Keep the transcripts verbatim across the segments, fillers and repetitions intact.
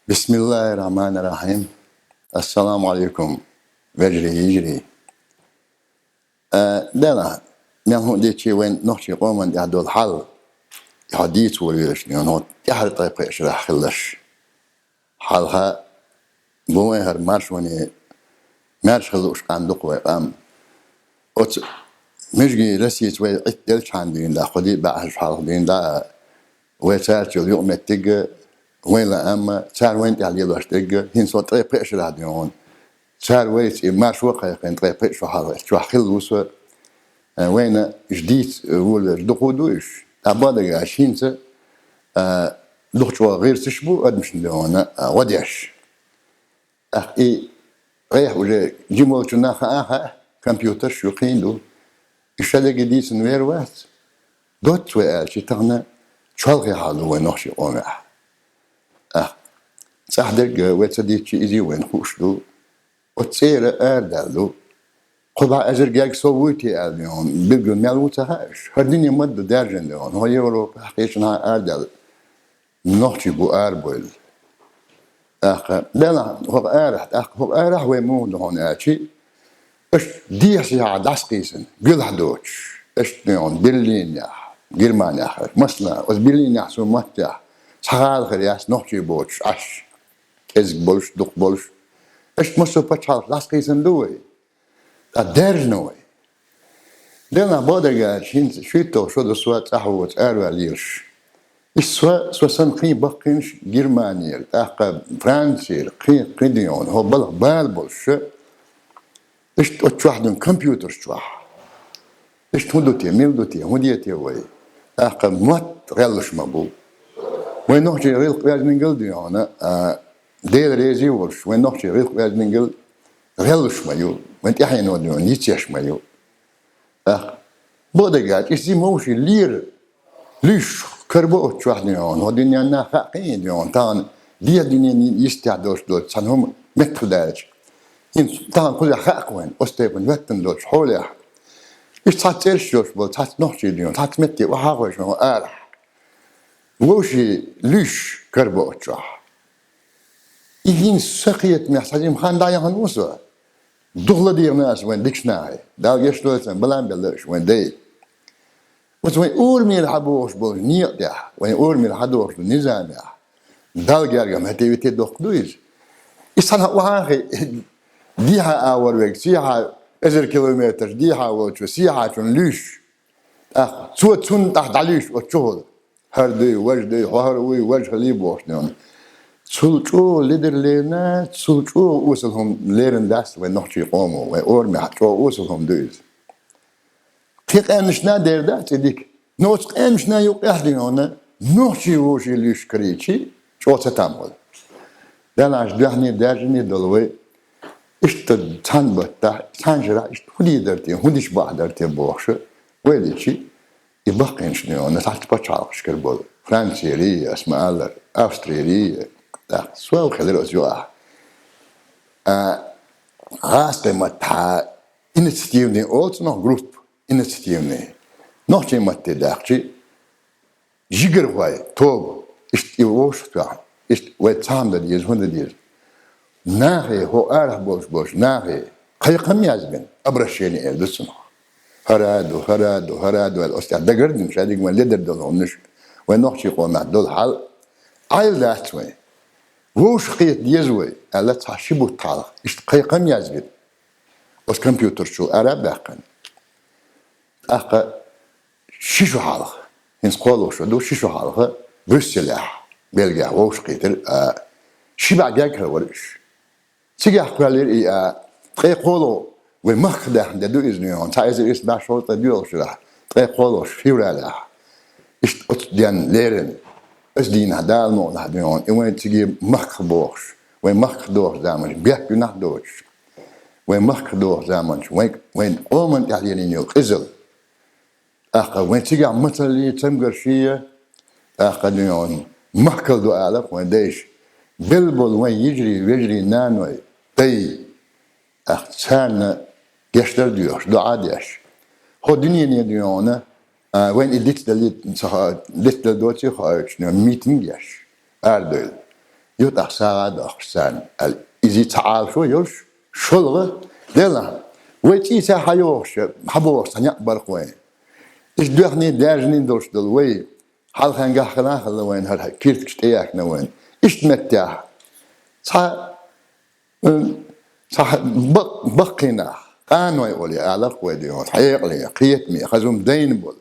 بسم الله الرحمن الرحيم. السلام عليكم, вежарий, йижарий. Э, Дела, мел хӀун дийцачи вайн нохчий къоман тӀехь долу хьал, хьо дийца волавелаш, хьо тӀаьхьара ткъе пхи шарахь хилларш. Хьалха бу вайн хӀара маршоне, маьрша хила лууш къам ду-кх вай къам. Оцу межгий Россица вай Ӏиттаделчхьана дуьйна дӀа, кхо-диъ бӀе шо хьалха дуьйна дӀа, вай цаьрца йолу юкъаметтиг а, вайн лаам а, цара вайна тӀехь лелош дерг а, хӀинца со ткъе пхи шарахь дуьйна. Цара вайца и маршо а кхайкхина, ткъе пхи шо хьалха чохь хилла ву со. Э, вайна иштта дийца волавелаш дукха ду уьш. Ткъа бакъдерг аьлча, хӀинца, э, дукха чӀогӀа гӀирсаш бу адамашна дуьйна, э, гӀо деш. ТӀаккха и айхьа уже жима волчу нах а хаьа, компьютерш ю, кхин ду. И шадерриге дийцина вер вац. Доцца вай аьлча, тахана чолхе хьал ду вайн нохчий къомехь. ТӀаккха цӀахь дерг вай ца дийцча, иза вайна хууш ду. Оцу цӀера арадаьлла ду. Кхо бӀе эзар герга сов вуй те аьлла, билггал мел ву ца хаьа уьш. ХӀара дуьне ма-дду даьржина дуьйна, хӀо Европа, кхечанхьа арадаьлла нохчий бу арабевлла. ТӀаккха, делахь, хӀокху арахь, тӀаккха хӀокху арахь вай муха ду хьуна аьлча, аша дехьа-сехьа дӀасакхийсина, гуьлахь доцуш, аша дуьйна Берлинехь, Германехь, масала, оцу Берлинехь цу маттехь цхьа гӀала хир яц нохчий боцуш Ӏаш, кӀезиг болуш, дукха болуш. Аша массо а пачхьалкхаш дӀасакхийсина ду вай. Ткъа даьржина вай. Делахь, бакъдерг аьлча, хӀинца шуьйтталгӀа шо ду со цӀахь воцу араваьлла лелаш. Иштта со, со санна кхин баккхийнаш Германера, тӀаккха Францера, кхин, кхин дуьйна, хӀо балха бала болуш, иштта оцу чохь дуьйна компьютерш чохь. Иштта хӀун ду те, мила ду те, хӀун де те вай? ТӀаккха мотт гӀеллуш ма бу. Вайн нохчий гӀиллакх-оьздангалла дуьйна, а, Дела реза волуш, вайн нохчий гӀиллакх-оьздангалла гӀеллуш ма ю, вайн тӀаьхьено дуьйна йицъеш ма ю. ТӀаккха бакъдерг аьлча, иза вовшийн лера луьйш карабо оцу чохь дуьйна, хӀо дуьненна хаьа кхин а дуьйна, тахана дехьа дуьненан йистехь долуш доцу цхьана хӀума меттах даьлча. ХӀинца тахана кхузахь хаьа-кх вайна, оцу тайпана хӀоьттина долчу хьолехь. Иштта цхьацца цӀераш йолуш болу, цхьацца нохчий дуьйна, цхьацца метте охьа а гӀоьртина арахь. Вовшийн луьйш карабо оцу чохь. И хӀинца сан кхетамехь цхьа жима хан дӀаяхана ву со. Дукха ладегӀна аса вайн дикачу нахе. Дала гечдойла царна, балам белла аша вайн дай. Оцу вайн урамера хьабохуш болчу некъа тӀехь, вайн урамера хьадохуш долу низамехь, Далла гергахь метте-витте доккха ду иза. И цхьана охьахи, дехьа а вара вега, сехьа эзар километраш дехьа волчу сехьачун луьйш. ТӀаккха цо цунна тӀаккха дӀалуьйш оцу чухула. ХӀара дуй, важа дуй, хьо хӀара вуй, важа хилий бохуш дуьйна. Цул чӀогӀа ледарлена, цул чӀогӀа осал хӀума лерина дац вайн нохчийн къомо, вайн орамехь чӀогӀа осал хӀума ду иза. Кхин къаьмнашна а дер дац и дика. Но оцу къаьмнашна юкъехь дуьйна, нохчий вовшийн луьйш карийчи, чӀогӀа цатам хуьлу. Делахь, дуьхьний даьржиний долу вай, иштта цхьана баттахь, цхьана шарахь иштта хӀун дийр дара те, хӀун дича бахьа дара те бохуш, вай дичи, и баккхийнаш дуьйна цхьацца пачхьалкхашкара болу. Францерий, ас ма-аллара, Австрерий, тӀаккха со хилира оцу юкъахь. А, гӀазкхийн маттахь инициативный олу цунах группа, инициативный. Нохчийн матте даьккхичи, жигархой, тоба, иштта и вовшахтоьхна, иштта вай цхьаьна дан деза, хӀун дан деза. Нахе, хӀо арахь болуш болчу нахе, кхайкхам язбина, обращение эр ду цунах. ХӀара а ду, хӀара а ду, хӀара а ду аьлла, оцу тӀехь дагардина, шадерг вайн ледар долу хӀуманаш, вайн нохчийн къомехь долу хьал, Ӏайла дац вайн. Вовшахкхета деза вай, аьлла, цхьа ши бутт хьалха, иштта кхайкхам язбина. Оцу компьютер чу ара а баьккхина. ТӀаккха ши шо хьалха, хӀинца кхоалгӀа шо ду, ши шо хьалха, Брюсселехь, Бельгехь вовшахкхийтира, а, ши бӀе гергахь вара уьш. Цигахь кхоьллира и, а, ткъе кхоалгӀа вай махках даьхна де ду иза дуьйна, цхьа эзар исс бӀе шовзткъе доьалгӀачу шарахь, ткъе кхоалгӀа февралехь. Иштта оцу денна леррина, оцу дийнахь Дала мукъалахь дуьйна, и вайн цига махках бохуш, вайн махках дохучу заманчу бехк гуьнахь доцуш. Вайн махках дохучу заманчу, вайн, вайн къоман тӀехь лелийна йолу къизалла. ТӀаккха вайн цигахь мацаллий, цамгарший, тӀаккха дуьйна махкал ду аларх вайн дайша. Белла болу вайн йижарий, вежарий, наной, дай. ТӀаккха царна гечдар доьхуш, доӀа деш. ХӀо дуьнене дуьйна, а, вайн и дицдалли, ца хо-, дицдала доций хоуьйтуш, митинг еш, арадевлла. ю тӀаккха сагӀа а дохкуш царна, аьлла, иза цхьа Ӏалашо йолуш, шолгӀа, делахь, вай цӀийца хьайогӀуш, хьабогӀуш цхьа некъ бара-кх вайн. Иштта доьхний, даьржаний долуш долу вай, хьалхенгахь хила а хилла вайна хӀара киртигаш тӀеяьхкина вайна. Иштта меттехь, цхьа, м, цхьа бакъ-, баккхий нах, къаной олий аларх вай дуьйна, хьекъале, кхетаме, хаза хӀума дайна болу.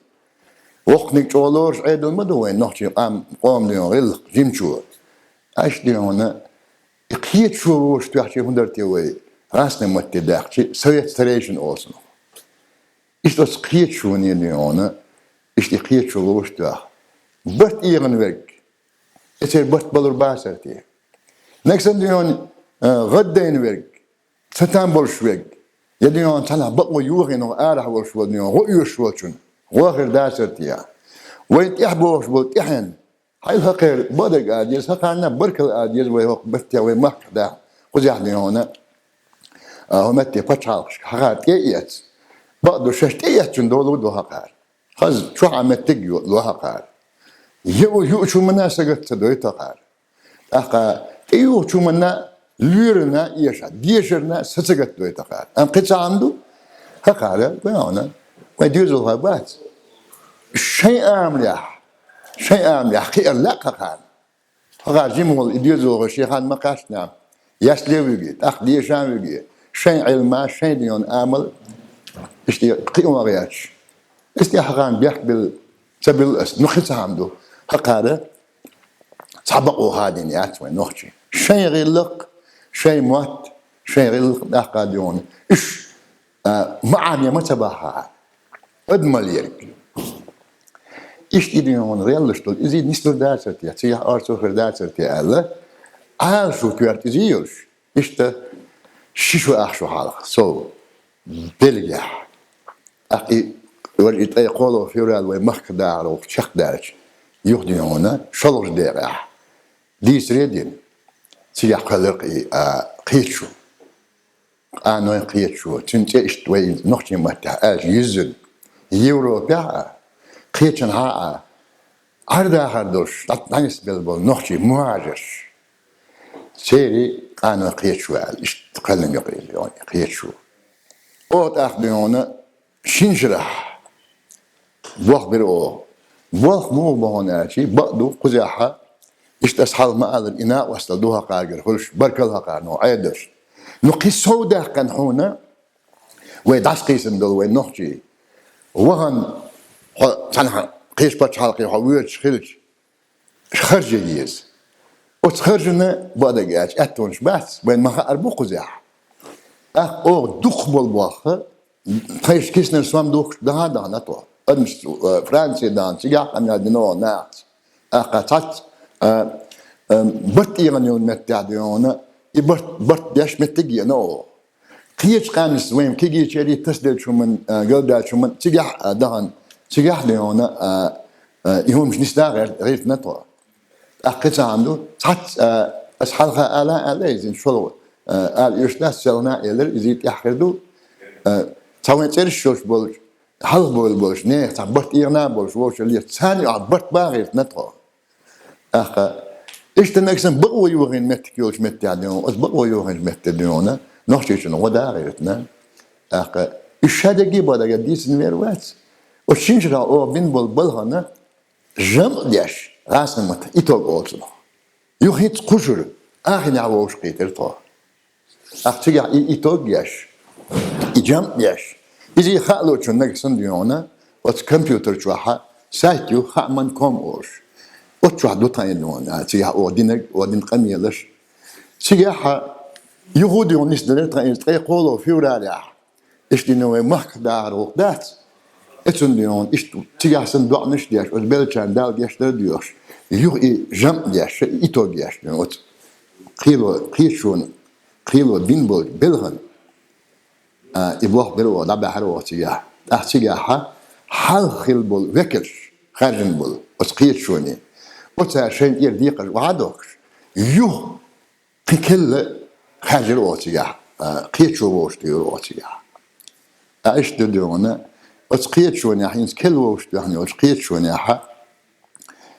Воккханиг чӀогӀа лоруш Ӏедал ма ду вайн нохчийн къам-, къоман дуьйна гӀиллакх жимачо. Аша дуьйна, и кхеташо вовшах тоьхча хӀун дара те вай, гӀасне матте даьккхича, совет старейшин олу цунах. Иштта оцу кхеташоне дуьйна, иштта и кхеташо вовшах тоьхна. Барт эгӀина верг, и церан барт балур бацара те? Нагахь санна дуьйна, а, гӀаддайна верг, цатам болуш верг, я дуьйна цхьанхьа бакъо йохийна арахь волуш волу дуьйна, гӀо оьшуш волчун, гӀо хир дацара те? Вайн тӀехь богӀуш болу тӀаьхьенна, хьайла хӀокхеран бакъдерг ала деза, хӀокхарна баркалла ала деза вай хӀокху меттехь, вай махкахь даха, кхузахь дуьйна, а, хӀокху метте пачхьалкхашка хӀокхара тӀе а эцна. Бакъду, шаьш тӀеэцначун долу ду хӀокхара. Хаза чохь а меттиг а ло хӀокхара. Юучу хӀуманна сагатта ца дойту хӀокхара. ТӀаккха тӀеюхучу хӀуманна лоьрана эшахь, дешарна са ца гатдойту хӀокхара. Амма кхин цхьа хӀума ду, хӀокхара, вай хьуна, вайн доьзалхой бац. Шайн амалехь, шайн амалехь кхиар лаьа хӀокхарна. ХӀокхара жима волу и доьзалхо шен хан ма кхаьчнехь, ясле а вуьгий, тӀаккха дешан а вуьгий, шайн Ӏилма, шайн дуьйна амал, иштта кхин ван гӀерташ. Иштта хӀокхарна бехк билла ца билла ас, ну кхин цхьа хӀума ду, хӀокхара цхьа бакъо хадийна яц вайн нохчийн. Шайн гӀиллакх, шайн мотт, шайн гӀиллакх тӀаккха дуьйна. Уьш, а, маӀане ма ца баххара. Адамаллерг. Иштта и дуьйна гӀеллуш долу, иза нислур дацара те, цигахь орцо хир дацара те аьлла, Ӏалашо коьрта иза йолуш, иштта ши шо ах шо хьалха, сов, Бельгехь. ТӀаккха и, вара и ткъе кхоалгӀа февраль вай махкахь дахар ву чекхдаьлча, юха дуьйна шолгӀачу декъехь дийцаре а дина, цигахь кхоьллира-кх и, а, кхеташо. Къаной кхеташо, цуьнан цӀе иштта вай нохчийн маттехь аьлча юьззина, Европехь а, кхечанхьа а, Ӏер-дахар долуш дӀа-, дӀанисбелла болу нохчий, мухӀажарш. Церан къаной кхеташо аьлла, иштта кхоьллина ю-кх и кхеташо. Оха тӀаккха дуьйна шина шарахь болх бира оха. Болх муха бу хьуна аьлча, бакъду, кхузахь, иштта аса хьалха ма-аллара, и накъосталла ду хӀокхаргара хуьлуш, баркалла хӀокхарна, Ӏедалш. Ну кхин сов даьккхина хьуна, вай дӀасакхийсина долу вай нохчий. Вахана хьо цхьанхьа кхечу пачхьалкхе хьо воьдуш хилча, харж ян еза. Оцу харжана, бакъдерг аьлча, аьттонаш бац, вайна ма-хаъара бу кхузахь. ТӀаккха оха дукхахболу болх, тхайшна киснара сом духкуш даха а дахана тхо. Адамаш, э, Франце дахана, цигахь а къамел дина оха нахаца. ТӀаккха цхьацца, э, э, барт эгӀина йолу меттехь дуьйна, и барт, барт деш меттиг а еана оха. Кхечу къаьмнашца вайн кегийчерий тасаделлачу хӀуманна, а, галдаьллачу хӀуманна цигахь, а, дахана, цигахь дуьйна, а, а, и хӀуманаш нисдан гӀер-, гӀиртина тхо. ТӀаккха кхин цхьа хӀума ду, цхьацца, а, аса хьалха ала а аьлла, иза шолгӀа, а, ала оьшуш дац, селхана а элира, иза тӀехь хир ду. А, цхьа вайн цӀераш йолуш болчу, хьалха бевлла болчу нехан цхьа барт эгӀина а болуш вовшаллеца, царна юкъахь барт бан гӀиртина тхо. ТӀаккха иштта нагахь санна бакъо йохийна меттиг йолчу меттехь дуьйна, оцу бакъо йохийначу метте дуьйна, нохчийчунна гӀо дан а гӀиртина. ТӀаккха уьш шадерриге а бакъдерг дийцина вер вац. Оцу шина шарахь оха бина болу балхана жамӀ деш, гӀазкхийн маттахь итог олу цунах. Юха хӀинца кху шуьра, ахинехь вовшахкхийтира тхо. ТӀаккха цигахь и итог еш, и жамӀ еш, иза хаалучунна нагахь санна дуьйна, оцу компьютер чохь сайт ю, хааман ком олуш. Оцу чохь ду тхан и дуьйна, цигахь оха динарг, оха дина къамелаш. Цигахь юха дуьйна нисделира тхан иза ткъе кхоалгӀа февралехь. Иштта дуьйна вай махкахь дахар гӀуллакх дац. Оцунна дуьйна иштта цигахь санна доӀанаш а деш, оцу беллачарна Далла гечдар а доьхуш, юха и жамӀ деш, и итог еш дуьйна оцу кхело, кхеташонан, кхело бина болчу белхан, а, и болх бира оха, дӀабаьхьира оха цигахь. ТӀаккха цигахь хьалха хилла болу векалш хаьржина болу оцу кхеташоне. Оцара шайна тӀера декхарш охьа а дохкуш, юха кхин керла хаьржира оха цигахь, а, кхеташо вовшахтуьйхира оха цигахь. Ткъа иштта ду дуьйна, оцу кхеташонехь, хӀинца керла вовшахтоьхна йолчу кхеташонехь,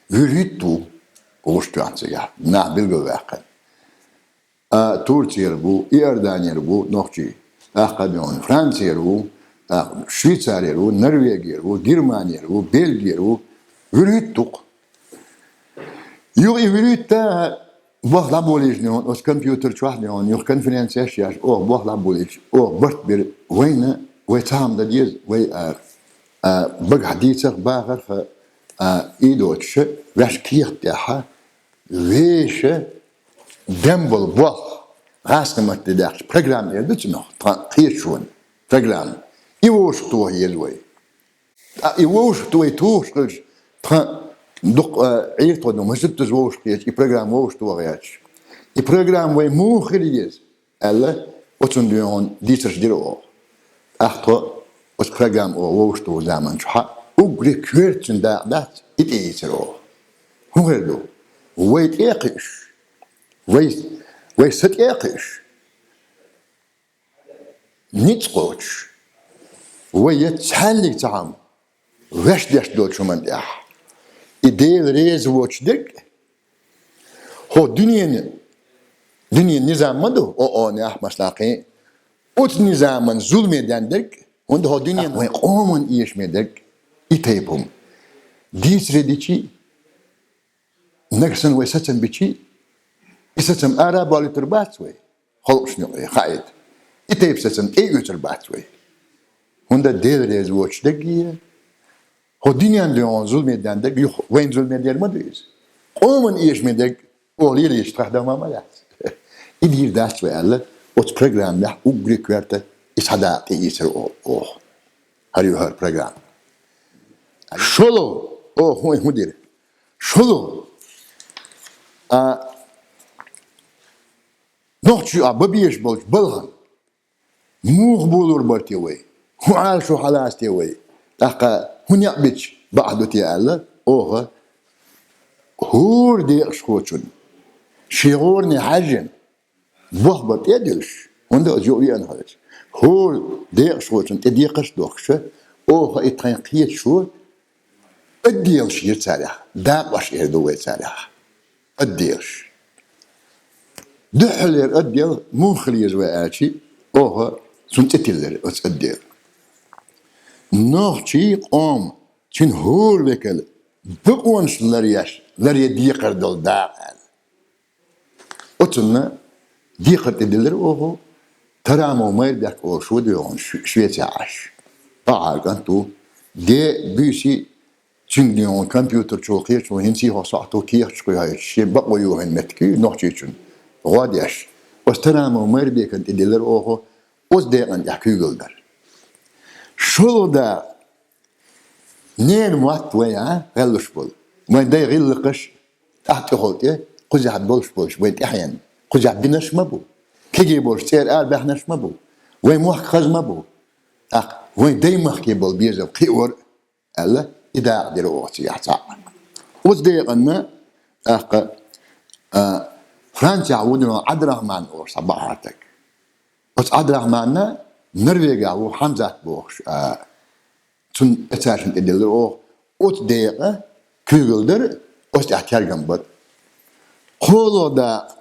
вуьрхӀитта ву, гӀуш тоьхна цигахь, нах билгалваьккхина. А, Турцера ву, Иорданера ву нохчий, тӀаккха дуьйхьун Францера ву, тӀаккха Швейцарера ву, Норвегера ву, Германера ву, Бельгера ву, вуьрхӀитта ву-кх. Юха и вуьрхӀитта болх дӀаболийча дуьйхьун, оцу компьютер чохь дуьйхьун, юха конференцеш еш, оха болх дӀаболийча, оха барт бира вайна, вай цхьа хӀума дан деза, вай, а, а, багахь дийцарх, бахарх, а, и доцуша, ваьш кехат тӀехь, вешан ден болу болх, гӀазкхийн маттахь даьккхича, программа эр ду цунах, тхан кхеташонан программа. И вовшахтоха еза вай. ТӀаккха и вовшахтоха вай тухуш хилча, тхан дукха, а, Ӏийра тхо ду, маситтаза вовшахкхеташ, и программа вовшахтоха гӀерташ. И программа вай муха хила еза аьлла, оцунна дуьйхьун дийцарш дира оха. ТӀаккха тхо оцу программа оха вовшахтуху заман чохь уггаре коьртачун дакъа дац, и тӀеийцира оха. ХӀун хир ду? Вай тӀе а кхуьуш, вай, вай са тӀе а кхуьуш, ницкъ кхочуш, вай я цхьаьнниг цхьа хӀума ваьш деш долчу хӀуманна тӀехь, и Дела реза воцуш дерг, хӀо дуьненан, дуьненан низам ма ду, ООН-ехь, масала, кхин, оцу низаман зуламе ден дерг, хӀунда хӀо дуьненан вайн къоман эшаме дерг, и тайпа хӀума дийцаре дичи, нагахь санна вай сацам бичи, и сацам ара а болуьйтур бац вай, халкъашна юкъе хаийта. И тайпа сацам тӀе а оьцур бац вай. ХӀунда Дела реза воцуш дерг а, хӀо дуьненан дуьхьал зуламе ден дерг, юха вайна зуламе дер ма ду иза. Къоман эшаме дерг, оха лелийча тхаьш дан ма ма яц. И дийр дац вай аьлла, оцу программехь уггаре коьрта и цхьа дакъа тӀеийцира о-, оха. ХӀара ю хӀара программа. ШолгӀа, оха хӀун, хӀун дира? ШолгӀа, а, нохчий а бан безаш болчу балхана муха болор бара те вай? ХӀун Ӏалашо хьалаца те вай? ТӀаккха хӀун некъ бича бакъахь ду те аьлла, оха хӀора декъашхочун шен гӀоране хьаьжжина, болх бар тӀе а дуьллуш, хӀунда аса юкъа веана хьоьца. ХӀора декъашхочун тӀе декхарш а дохкуша, оха и тхайн кхеташо отделаш йира царех, дакъош эр ду вай царех. Отделаш. Дуьххьалера отдел муха хила еза вай аьлчи, оха цунна цӀе тиллира оцу отдела. Нохчий къоман, цуьнан хӀора векал бакъонаш ларъеш, ларъян декхар долу дакъа аьлла. Оцунна декхар тӀедиллира оха, Тарамов Майрбек олуш ву дуьйхьун Шве-, Швецехь Ӏаш. Бакъахьара кӀант ву. Де, буьйси, цуьнга дуьйхьун компьютер чухула кхеташ ву, хӀинца хӀокху сохьто кехаташ кхуьйхьуьйтуш, шен бакъо юхийна меттиг ю Нохчийчун гӀо деш. Оцу Тарамов Майрбекана тӀедиллира оха, оцу декъана тӀехь куьйгалла дара. ШолгӀа дакъа, ненан мотт вай, а, гӀеллуш болу. Вайн дай гӀиллакхаш тӀаьхьа тӀехула тӀе, кхузахь болуш болуш вайн тӀаьхьенна. Кхузахь бинарш ма бу. Кегий болуш цӀера ара баьхнарш ма бу. Вайн мохк хаза ма бу. ТӀаккха вайн дай махке болу безам кхиор, аьлла, и дакъа дира оха цигахь цхьаъ. Оцу декъанна, тӀаккха, а, Францехь ву дуьйхьун Ӏабдурахьман олуш цхьа бакъахьара стаг. Оцу Ӏабдурахьманна Норвегехь ву Хьамзат бохуш, а, цунна, цаьршинна тӀедиллира оха. Оцу декъа куьйгалла дара, оцу тӀехь тергам бара. КхоалгӀа дакъа,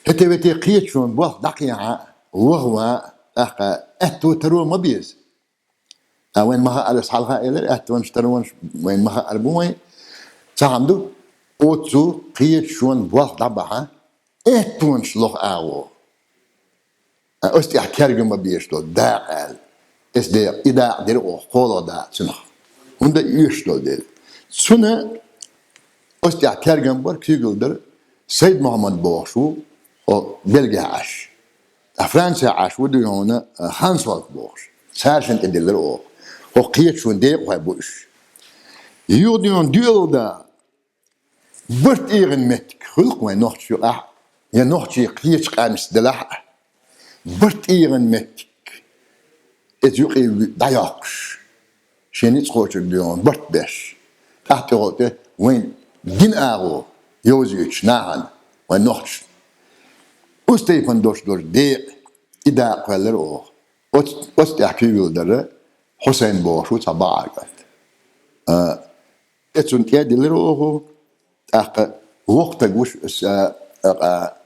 хӀета-вете кхеташонан болх дӀакхехьа, ваха ван, тӀаккха аьтто таро ма беза. Ткъа вайн ма хаьара, аса хьалха а элира, аьттонаш, таронаш вайн ма хаьара бу вайн. Цхьа хӀума ду, оццу кхеташонан болх дӀабахьа, аьттонаш лоха агӀо. Ткъа оцу тӀехь кергам ма безаш долу дакъа аьлла. Эс декъа, и дакъа дира оха, кхоалгӀа дакъа цунах. ХӀунда и оьшуш долу дела. Цуьнан оцу тӀехь тергам бар, куьйгалла дара, Сайд-Мухьаммад бохуш ву, хӀо Бельгехь Ӏаш. Ткъа Францехь Ӏаш ву дуьйхьуна, а, Хансолт бохуш. Цаьршинна тӀедиллира оха. ХӀокху кхеташонан декъахой бу уьш. Юха дуьйхьуна доьалгӀа дакъа, барт эгӀина меттиг хуьлу-кх вайн нохчашна юкъахь, я нохчийн кхечу къаьмнашца делахь а, барт эгӀина меттиг, иза юкъе дӀайоккхуш, шен ницкъ кхочург дуьйхьуна барт беш, тӀаьхьа тӀехула тӀе вайн дин агӀо йовзуьйтуш нахана, вайн нохчашна. Оцу тайпана долуш долу декъа, и дакъа кхоьллира оха. Оцу, оцу тӀехь куьйгалла дара Хьусайн бохуш ву цхьа бакъахьара кӀант. А, Эцунна тӀе а диллира оха, ТӀаккха вокх таг вуш, с-, а, а, а,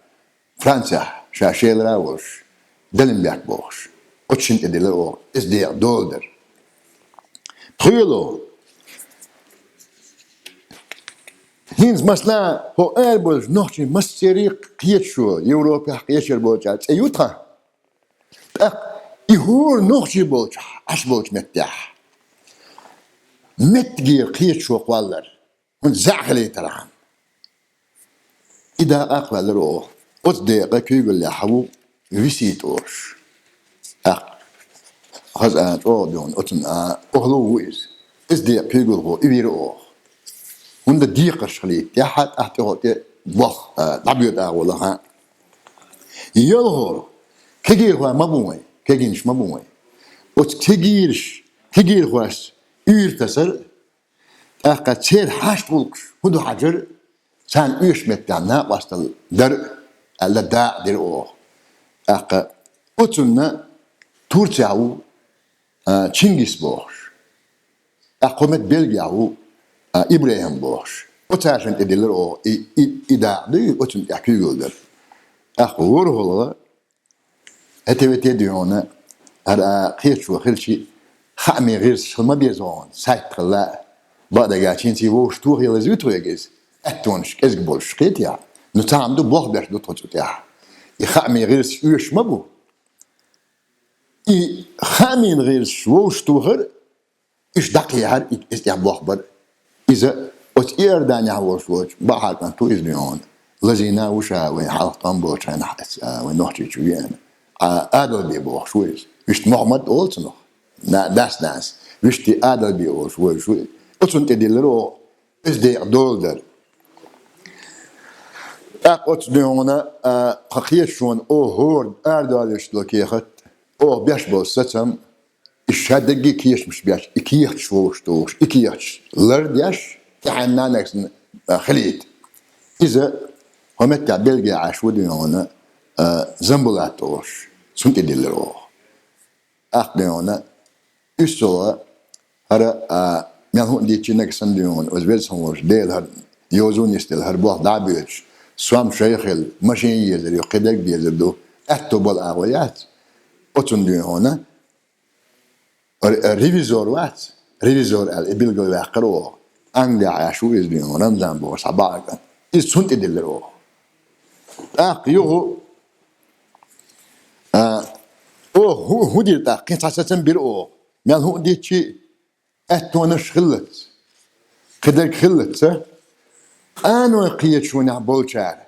Францехь, ша Шелара волуш, Далимбек бохуш. Оцу шина тӀе диллира оха, иза декъа доладар. Пхуьйлу. ХӀинца, масала, хӀо ара болчу нохчийн массерийн кхеташо, Европехь кхечар болчара цӀе ю тхан. ТӀаккха и хӀора нохчий болчу, Ӏаш болчу меттехь. Меттигера кхеташо кхоллар. ХӀунда заьӀ хилийтархьама. И дакъа а кхоьллира оха. Оцу декъа куьйгаллехь ву висит олуш. ТӀаккха хаза а чӀогӀа дуьйна, оцунна а охьалу ву иза. Иза декъа куьйгалхо и вира оха. ХӀунда декхарш хилийта, тӀаьхьа тӀаьхьа тӀехула тӀе бох, а, дӀабоьду агӀо лаха. Ялхо, кегийрхой ма бу вайн, кегийнаш ма бу вайн. Оцу кегийраш, кегийрхошца уьйр тасар, тӀаккха церан хьашт гӀуллакхаш хӀун ду хьажар, царна оьшучу меттехь накъосталла дар аьлла дакъа дира оха. ТӀаккха оцунна Турцехь ву, а, Чингис бохуш. ТӀаккха кхо метта Бельгехь ву, а, ИбрахӀим бохуш. Оцу царна тӀе диллира оха и, и, и дакъа дуй, оцунна тӀехь куьйгалла дара. ТӀаккха ворхӀалгӀа ХӀетте-вете дуьйна, хӀара кхеташо хилчи, хаамийн гӀирсаш хила ма беза вайн, сайт хилла, бакъдерг аьлча, хӀинца вовшахтоха ялаза вуьту вайга иза, аьттонаш кӀезиг болуш кхетий. Ну, цхьа хӀума ду, болх беш ду тхо цу тӀехь. И хаамийн гӀирсаш оьшуш ма бу. И хаамийн гӀирсаш вовшахтохар, Иштта дӀакхехьара и, иза тӀехь болх бар. Иза оцу Иорданехь волуш волчу бакъахьарчу кӀант ву иза дуьйна. Лазийна а ву ша вайн хьалха тӀом болчу хенахь, а, вайн Нохчийчу веана. А, Адалби бохуш ву иза. Вуьшта Мухьаммад олу цунах. На-, дас-дас. Вуьшта Адалби олуш ву иза. Оцунна тӀе диллира оха, иза декъа доладар. ТӀаккха оцу дуьйна, а, тхан кхеташонан оха хӀора арадолуьйтуш долу кехат, оха беш болу сацам, и ша дерриге кечамаш беш, и кехаташ вовшахтухуш, и кехаташ лардеш, тӀаьхьенна нанаксна, а, хилийта. Иза хӀокху меттехь Бельгехь Ӏаш ву дуьйна, а, Замбулат олуш, цунна тӀе диллира оха. ТӀаккха дуьйна, уьссалгӀа, хӀара, а, мел хӀун дийцчи нагахь санна дуьйна, оцу веза хьуна волчу Дела хӀара йоза нисделла, хӀара болх дӀа а боьдуш, сом шайх хилла, машен езар ю, кхидерг дезар ду, аьтто бала агӀо яц. Оцунна дуьйна, Ре-, ревизор вац, ревизор аьлла, и билгалваьккхира оха. Англияхь Ӏаш ву иза дуьйна, Рамзан бохуш цхьа бакъ кӀант. Иза цунна тӀе диллира оха. ТӀаккха юха, а, оха хӀу-, хӀун дира тӀаккха, кхин цхьа сацам бира оха. Мел хӀун дийцчи, аьттонаш хиллалц, кхидерг хиллалц, къанойн кхеташонехь болчара.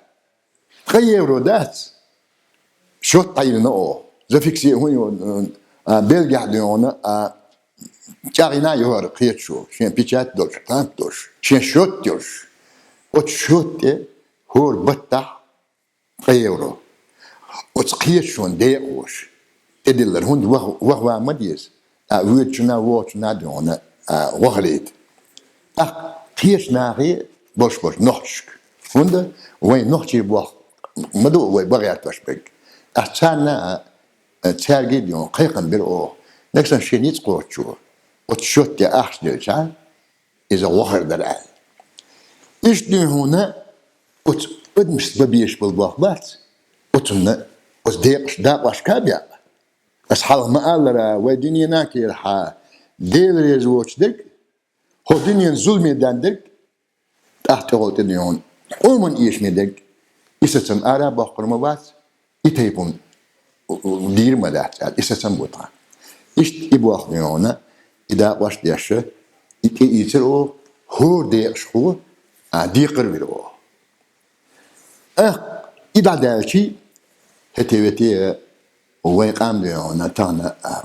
Ткъа евро дац? Счёт дӀайиллина оха. Зафикси хӀун ю, а, Бельгехь дуьйна, а, чӀагӀйина ю хӀара кхеташо, шен печать долуш, штамп долуш, шен счёт йолуш. Оцу счёт тӀе хӀора баттахь ткъа евро. Оцу кхеташонан декъахоша тӀедиллар, хӀунда ваха, ваха ван ма деза. А, воьдучунна, вогӀучунна дуьйна, а, вахалийта. ТӀаккха кхечу нахе болуш болчу нохчашка. ХӀунда вайн нохчий боху ма ду вай бахьерташ берг. Ас царна, а, цаьрга а дуьйна кхайкхам бира оха. Нагахь санна шен ницкъ кхочучо, оцу счёт тӀе ахча делча, иза вахар дара аьлла. Иштта дуьйна оцу адамашца бан безаш болу болх бац, оцунна оцу декъаш дакъошка а беа. Ас хьалха ма-аллара, вай дуьненан кехатехь Дела реза воцу дерг, хӀо дуьненан зуламе дан дерг, тӀаккха тӀехула тӀедуьйхьун къоман эшаме дерг, и сацам ара а боккхур ма вац, и тайпана дийр ма дац аьлла, и сацам бу тхан. Иштта и болх дуьйхьуна, и дакъош деш, и тӀеийцира оха, хӀора декъашхо а декхар вира оха. ТӀаккха и дӀадаьлчи, хӀетте-вете вай къам дуьйхьуна тахана, а,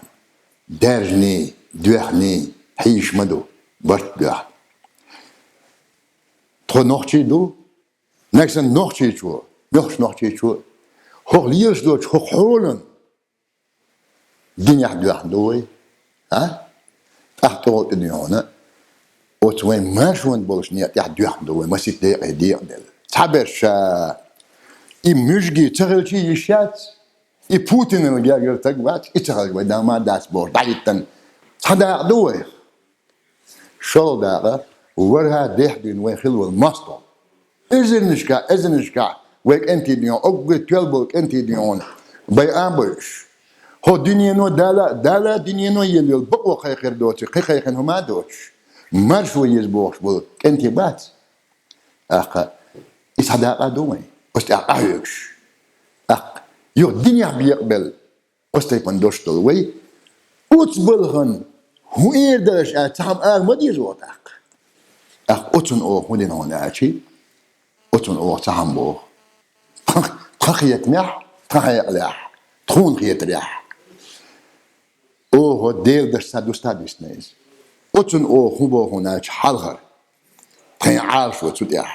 даьржаний, доьхний хьийзаш ма ду, барт доьхна. Тхо нохчий ду, нагахь санна нохчийчо, мохчу нохчийчо, хӀокху лелаш долчу хӀокху хьолан динехь доьхна ду вай, а? ТӀаккха тӀехула тӀедуьйхьуна, оцу вайн маршонан болчу некъа тӀехь доьхна ду вай, масийтта декъе декъаделла. Цхьаберш ша и муьжгий ца хилчий йиш яц, и Путинал гергара стаг вац, и ца хилча вай дама дац бохуш, дӀахӀиттина цхьа дакъа ду вайх. ШолгӀа дакъа, вархӀа дехьа дуьйна вайн хилла волу мостагӀ. Эзарнашка, эзарнашка вай кӀентий дуьйна, огга тоьл бола кӀентий дуьйна, байа а бойуш. ХӀо дуьнено Дала, Дала дуьнено елла йола бакъо кхайкхар доций, кхайкхина хӀума а доцуш, маршо еза бохуш бола кӀентий бац. ТӀаккха и цхьа дакъа ду вайн, оцу тӀехь къахьоьгуш. ТӀаккха юха динехь бекъабелла, оцу тайпана долуш долу вай, оцу балхана хӀун эр далаш аьлла, цхьа хӀума ала ма деза вай тӀаккха. ТӀаккха оцунна оха хӀун дина хьуна аьлчи, оцунна оха цхьа хӀума боху. Тхан, тхан хетамехь, тхан хьекъалехь, тхуна хетарехь. Оха Делан дашца дуста а дисна иза. Оцунна оха хӀун боху хьуна аьлча хьалхара. Тхайн Ӏалашо цу тӀехь.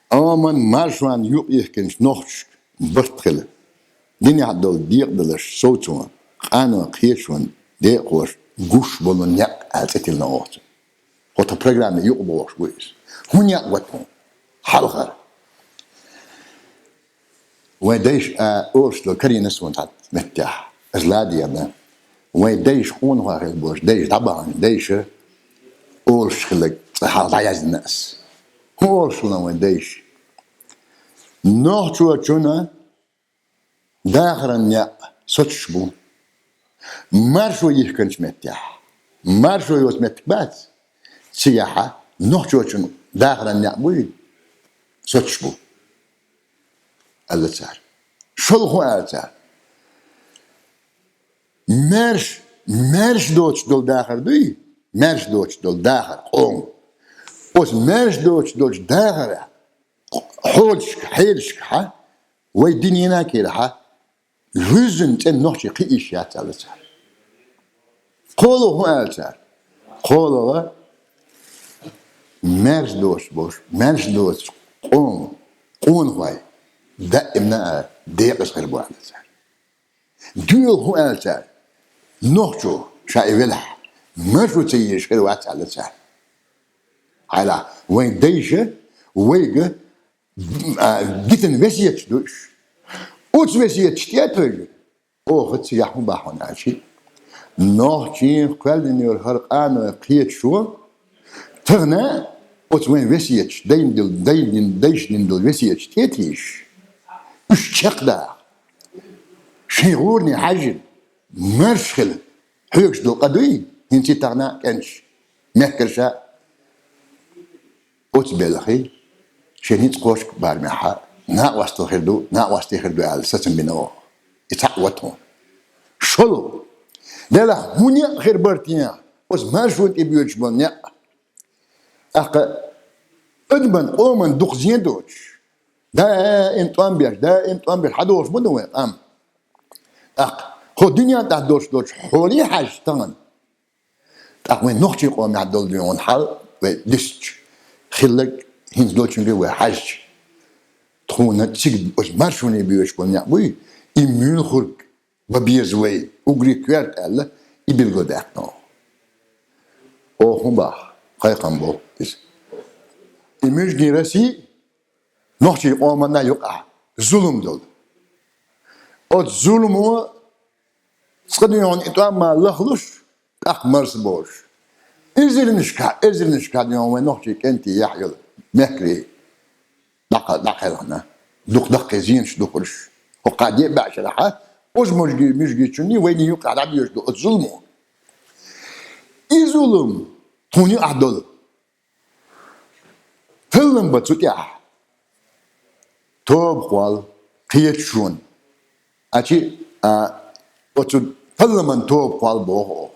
Къоман маршонна юкъ йихкинчу нохчашка барт хила. Динехь долу декъадаларш совцо, къано кхечунна декъахоша гуш болу некъ аьлла цӀе тиллина оха цунна. ХӀо тхан программе юкъа бохуш бу иза. ХӀун некъ ву тхуна? Хьалхара. Вайн дайша, а, олуш долу карийна суна цхьа меттехь. Иза ладийгӀина. Вайн дайша къонахой хила болуш, дайша дӀабахана, дайша олуш хиларг цкъа хьалха дӀаяздина ас. ХӀун олуш хилла вайн дайша? Нохчочунна дахаран некъ соцуш бу. Маршо йихкинчу меттехь. Маршо йоцу меттиг бац. Цигахь нохчочун дахаран некъ буй, соцуш бу, аьлла цара. ШолгӀа хӀун аьлла цара? Маьрш, маьрш доцуш долу дахар дуй? Маьрш доцуш долу дахар, къоман. Оцу маьрш доцуш долчу дахаран хьолашка, хьелашкахьа, вай динан кӀирахьа, вуьззина цӀена нохчий кхиийш яц аьлла цара. КхоалгӀа хӀун аьлла цара? КхоалгӀа, маьрша доцуш болуш, маьрша доцуш къоман, къонахой даимна а декъаза хир бу аьлла цара. ДоьалгӀа хӀун аьлла цара? Нохчо ша и велахь, маршо ца езаш хир вац аьлла цара. Хьайла, вайн дайша вайга, а, дитина весеташ ду уьш. Оцу весеташ тӀе а тевжина, оха цигахь хӀун боху хьуна аьлчи, нохчийн кхоьллина йолу хӀара къаной кхеташо, тахана оцу вайн весеташ, дайна дил-, дайна дин-, дайша дина долу весеташ тӀе а тийжаш, уьш чекхдаха. Шайн гӀуране хьаьжжина, марша хила, хьоьгуш долу къа дуй, хӀинца и тахана а кӀенташ, мехкарша а. Оцу белхий, шен ницкъ кхочу барамехьа, накъостал хир ду, накъостий хир ду аьлла, сацам бина оха. И цхьаъ ву тхуна. ШолгӀа. Делахь хӀун некъ хир бара те, оцу маршонна тӀе боьдуш болу некъ? ТӀаккха адаман, къоман дукха зен доцуш, даим тӀом беш, даим тӀом беш, хьадогӀуш ма ду вайн къам. ТӀаккха хӀо дуьнен тӀехь долуш долчу хьоле хьаьжча тахана, тӀаккха вайн нохчийн къомехь долу дуьйна хьал вай дисча, хилларг хӀинца долчуьнга вай хьаьжча, тхуна цига оцу маршоне боьдуш болу некъ буй, и муьлхург бан беза вай, уггаре коьрта аьлла, и билгалдаьккхина оха. Оха хӀун боху, кхайкхам боху иза. И муьжгийн Россия нохчийн къоманна юкъахь зулам долу. Оцу зуламо цкъа дуьйна и тӀом ма лахлуш, тӀаккха марсаболуш. Эзарнашкахь, эзарнашкахь дуьйна вайн нохчийн кӀентий яхь йолу мехкарий дӀакха-, дӀакхелхина. Дукха даккхий зенаш ду хӀорш. ХӀокху кхаа де а баьӀ шарахьа, оцу мужги-, муьжгийчунний вайний юкъахь дӀабоьжуш ду оцу зуламо. И зулам тхуна юкъахь долу. Таллам бан цу тӀехь. Тоба кхолла, кхеташонан. Ачи, а, оцу талламан тоба кхолла боху оха.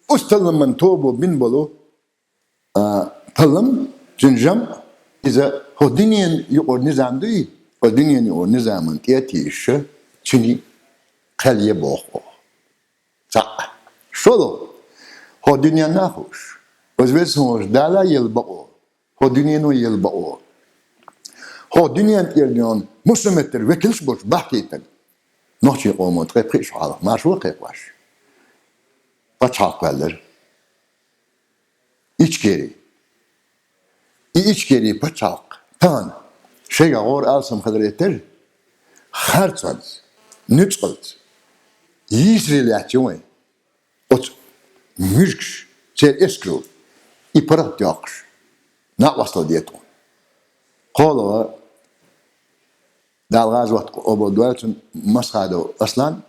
Оцу талламан тобо бина болу, а, таллам, цуьнан жамӀ, иза хӀо дуьненан юкъара низам дуй, хӀо дуьненан юкъара низаман тӀе а тийша, цуьнан кхел е боху оха. ЦаӀ. ШолгӀа. ХӀо дуьненна а хууш, оцу веза хӀуманаш Дала елла бакъо, хӀо дуьнено елла бакъо. ХӀо дуьненна тӀера дуьйна мусаметтар векалш болуш бахкийтина. Нохчийн къомо ткъе пхиъ шо хьалха маршо кхайкхош, пачхьалкх кхоьллира. Ичкери. И Ичкери пачхьалкх тахана шайгахь гӀора алсам хиларе терра, харцонца, нуьцкъалца йийсаре лаьтташ ю вайн. Оцу муьжгаш, церан эскаро, и паргӀат доккхуш, Накъостал де тхуна. КхоалагӀа, Дала гӀазот къобал дойла цун, Масхадов Аслан,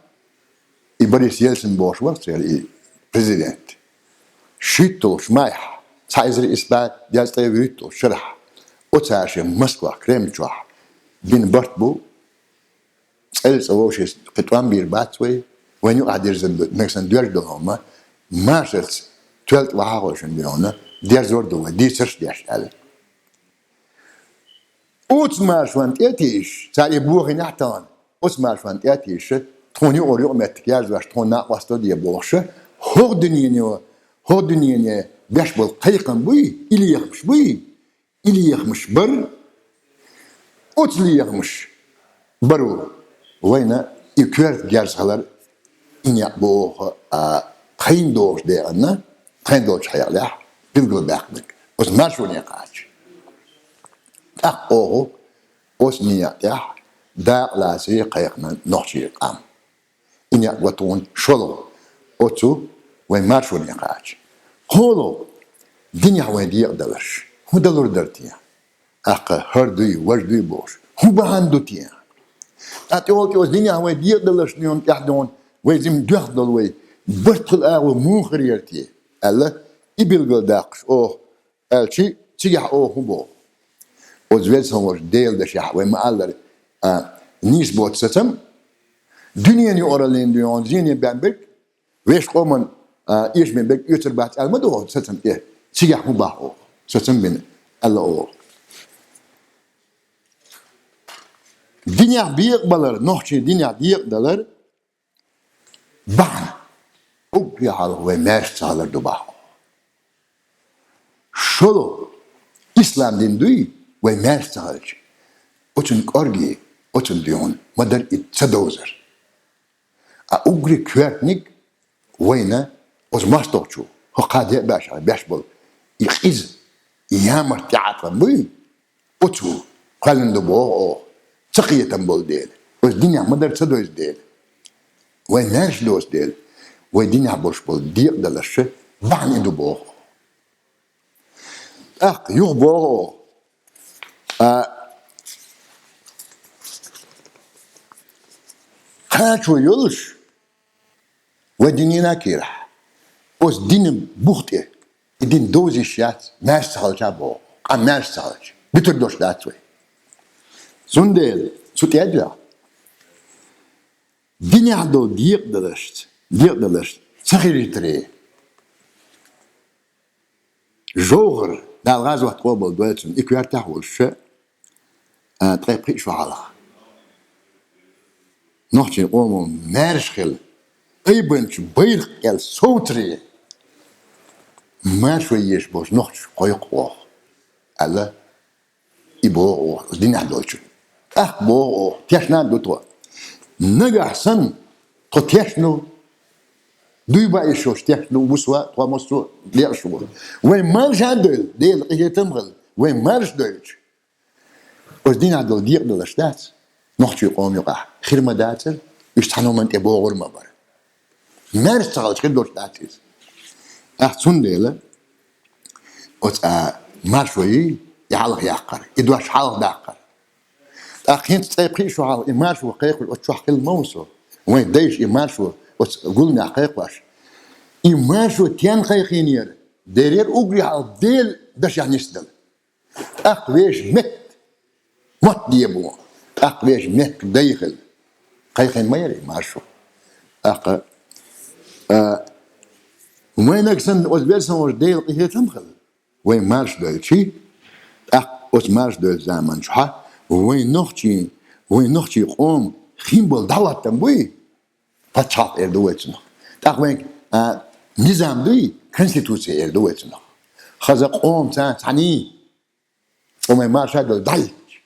и Борис Ельцин бохуш вара церан и президент. ШийтталгӀачу майхь, цхьа эзар исс бӀе дезткъе вуьрхӀитталгӀачу шарахь, оцара шен Москвахь, Кремль чохь бина барт бу, цӀена цӀа вовшашца кхин тӀом бийр бац вай, вайна юкъахь дирзина ду, нагахь санна доьжна долу хӀума, машарца тоьлла тӀе вахьа а гӀойшина дуьйна, дерзор ду вай, дийцарш а деш аьлла. Оцу маршонна тӀе а тийша, цара и бохийнехь а тахана, оцу маршонна тӀе а тийша, тхуна юкъара юкъаметтиг яржош, тхуна накъостал де бохуш, хӀокху дуьненан, хӀокху дуьненан беш болу кхайкхам буй, и лехамаш буй, и лехамаш бара, оцу лехамаш баро вайна и коьрта герз хилар, и некъ боху, а, тхайна догӀучу декъанна, тхайна долчу хьекъалехь билгалбаьккхинарг оцу маршоне кхача. ТӀаккха оха оцу некъа тӀехь дакъа лацаре кхайкхина нохчийн къам. И некъ го тхуна шолгӀа оцу вайн маршоне кхача. КхоалгӀа, динехь вайн декъадаларш хӀун далур дара те? ТӀаккха хӀара дуй, важа дуй бохуш, хӀун бахьана ду те? ТӀаккха тӀехула тӀе оцу динехь вайн декъадаларш дуьйна тӀехь дуьйна вай жима доьхна долу вай барт хила агӀо муха хир яра те? Аьлла, и билгалдаккхаш оха аьлчи, цигахь оха хӀун боху? Оцу веза хьо волчу Делан дашехь вай ма-аллара, а, нийса боцу сацам, дуьненан юкъараллина дуьйна зене бен берг, вешан къоман, а, эшаме берг оьцур бац аьлла ма ду оха сацам тӀе. Цигахь хӀун боху оха? Сацам бина, аьлла оха. Динехь бекъабалар, нохчийн динехь декъадалар, бахьана, уггаре хьалха вай маьрша ца хилар ду боху. ШолгӀа, ислам дин дуй, вай маьрша ца хилча, оцун кӀорге, оцун дуьхьал ма дара и ца довзар. А уггаре коьртаниг вайна оцу мостагӀчо, хӀокху де а беш, беш болу и къиза, и ямарта тӀеӀаткъам буй, оцо кхоьллина ду боху оха, ца кхетам болу дела, оцу динехь ма-дарра ца дойзу дела, вай маьрша доцу дела, вай динехь болуш болу декъадаларш бахьана ду боху оха. ТӀаккха юха боху оха, а, кхачо йолуш, вай динан кийрахь, оцу динан бух тӀе, и дин довза йиш яц, маьрша ца хилча боху, къам маьрша ца хилча, буьтур долуш дац вай. Цундела цу тӀе а дуьхьа, динехь долу декъадаларшца, декъадаларш ца хилийтаре. ЖовхӀар, Дала гӀазот къобал дойла цуьнан, и коьртехь а волуш, а, ткъе пхиъ шо хьалха. Нохчийн къомо маьрша хила, айбанчу байракх кӀел совцаре, маршо езаш болчу нохчашка кхойкху оха, аьлла, и боху оха, динехь долчу. ТӀаккха боху оха, тешна а ду тхо. Нагахь санна, тхо тешна ву, дуй баийша йолуш тешна ву, вусва, тхо массо а декъаш ву. Вай марша а дойла, Делан къинхетам а хила, вай марша дойлча, оцу динехь долу декъадаларш дац, нохчийн къоман юкъахь хир ма дацара, уьш цхьана хӀуманна тӀе богӀур ма бара. Маьрша ца хилча хир долуш дац иза. ТӀаккха цундела оцу, а, маршо йий, и хьалха яккхар, и дош хьалха даккхар. ТӀаккха хӀинца ткъе пхиъ шо хьалха и маршо кхайкхош оцу чохь хилла ма ву со. Вайн дайша и маршо оцу гуламехь кхайкхош. И маршо стенна кхайкхийнера? Деррера уггаре хьалха Делан дашехь нисдала. ТӀаккха вешан меттан мотт де бу. ТӀаккха вешан мехкан дай хила. Кхайкхина ма яра и маршо. ТӀаккха, а, вайнаг санна оцу веза хьо волчу Делан къинхетам а хила. Вай марша дойлчий, тӀаккха оцу марша дойлу заман чохь вайн нохчийн, вайн нохчийн къоман хин болу дӀахӀоттам буй, пачхьалкх эр ду вай цунах. ТӀаккха вайн, а, низам дуй, конституция эр ду вай цунах. Хаза къомаца цхьаьний, цкъа вайн марша а долу дӀахӀиттича,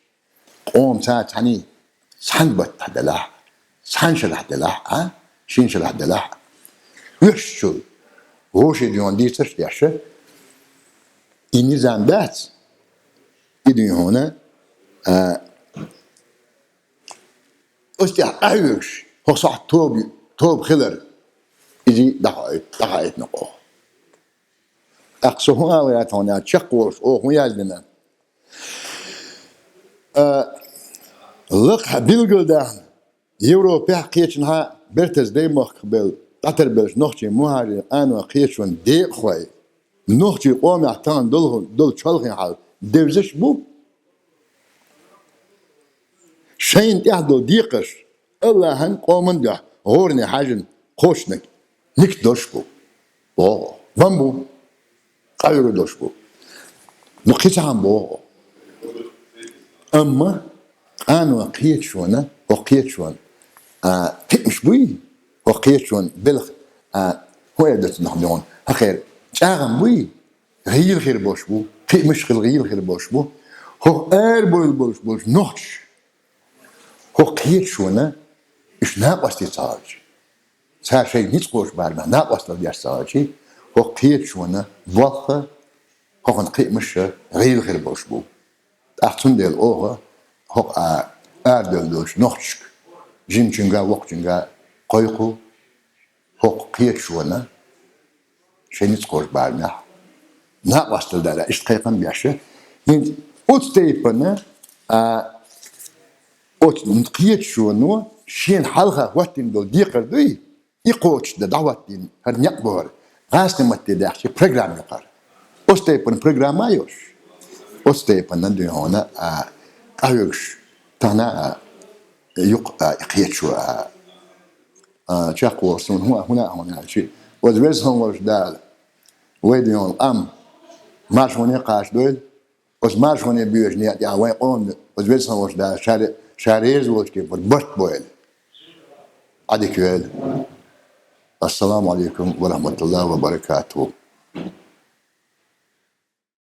къомаца цхьаьний цхьана баттахь делахь, цхьана шарахь делахь а, шина шарахь делахь а, оьшучул вовшийн дуьхьал дийцарш деш, и низам дац, и дуьхьал, а, оцу тӀехь къахьоьгуш, хӀокху сохьта тоба, тоба хилар, иза дӀахаийт-, дӀахаийтина кхо. ТӀаккха со хӀун ала гӀертахьа, чакхволуш оха хӀун яздина? А, лакхахь билгалдаьхна, Европехь кхечанхьа бертаза даймахках белла, дӀатарбеллачу нохчийн мухӀажирийн къано кхеташонан декъахой, нохчийн къомехь тахана долу, долу чолхе хьал девзаш бу. Шайна тӀехь долу декхарш Аллахьан къоман дуьхьа гӀоране хьаьжжина кхочушниг нигат долуш бу. Боху. Бан бу. Къайра долуш бу. Ну, кхин цхьаъ боху. Амма къано кхеташонан, хӀокху кхеташонан, а, кхиамаш буй? ХӀокху кхеташонан белхан, а, хӀун эр ду цунах дуьхьал? ХӀокхеран чӀагӀам буй? ГӀийла хир болуш бу. Кхиамаш хила гӀийла хир болуш бу. ХӀокху арабевлла болуш болчу нохчаша хӀокху кхеташонан уьш накъостий ца хилча, цара шайн ницкъ кхочу барамехь накъосталла деш ца хилча, хӀокху кхеташонан болх а, хӀокхуьнан кхиамаш а гӀийла хир болуш бу. ТӀаккха цундела оха хӀокху а арадевлла долчу нохчашка, жимачуьнга а, воккхачуьнга а кхойкху, хӀокху кхеташонан шайн ницкъ кхочу барамехь накъосталла дара, иштта кхайкхам беш. ХӀинца оцу тайпана, а, оцу кхеташоно шена хьалха хӀоттийна долу декхар дуй, и кхочушдан дӀахӀоттийна хӀара некъ бу хӀара, гӀазкхийн матте даьхча, программа ю хӀара. Оцу тайпана программа а йолуш, оцу тайпана дуьйхьуна, а, къахьоьгуш тахана, а, юкъа, а, кхеташо, а, а, чекхволуш суна хӀун, хӀун а хьуна аьлча, оцу веза хӀун волуш Дала вай дуьйхьуна къам маршоне кхачадойла, оцу маршоне боьжу некъа тӀехь вайн къоман оцу веза хӀун волуш Дала ша, ша реза волчу кепара барт бойла. Ӏадика йойла. Ассаламу алейкум ва рахматуллахи ва баракатуху.